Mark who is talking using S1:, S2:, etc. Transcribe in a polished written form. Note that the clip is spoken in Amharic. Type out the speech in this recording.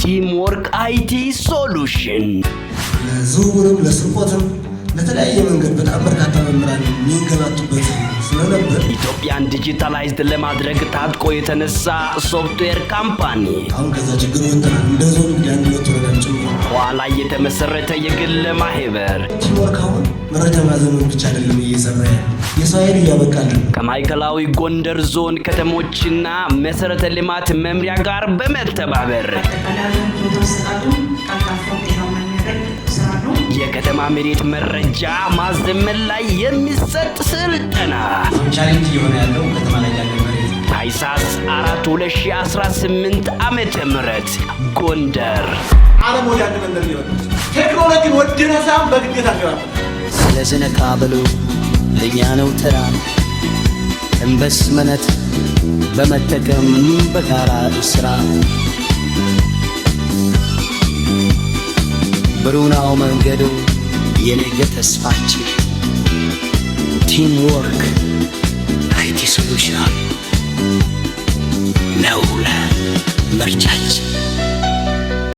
S1: Teamwork IT Solution።
S2: ለዝውውርም ለስርቆትም ለተለያየ መንገድ በጣም በርካታ መምህራን የሚንገላቱበት ስለነበር።
S1: ኢትዮጵያን digitalized ለማድረግ ታጥቆ የተነሳ software company።
S2: አሁን ከዛ ችግር ወጥተናል። እንደ ዞን እንግዲህ አንድ ሁለት ወረዳም ጭምር።
S1: ኋላ የተመሰረተ የግል ማህበር።
S2: Teamwork አሁን መረጃ ማዘመን ብቻ አይደለም እየሰራ ያለ፣ የሰው ኃይል እያበቃልን ነው።
S1: ከማዕከላዊ ጎንደር ዞን ከተሞችና መሰረተ ልማት መምሪያ ጋር በመተባበር
S3: አጠቃላይ አገልግሎት አሰጣጡ ቀልጣፋ፣ ውጤታማ የሚያደርግ ስራ ነው።
S1: የከተማ መሬት መረጃ ማዘመን ላይ የሚሰጥ ስልጠና።
S4: አሁን challenge እየሆነ ያለው ከተማ ላይ ያለ መሬት ነው።
S1: ታኅሳስ 4 2018 ዓመተ ምህረት ጎንደር።
S5: ዓለም ወደ አንድ መንደር እየመጣች ቴክኖሎጂን ወድነው ሳይሆን በግዴታ ገባበት።
S6: ስለዝነካ ብሎ ለእኛ ነው ተራ፣ ኢንቨስትመንት በመጠቀም በጋራ ስራ። ብሩህ ነው መንገዱ የነገ ተስፋችን። Teamwork IT Solution ነው ምርጫችን።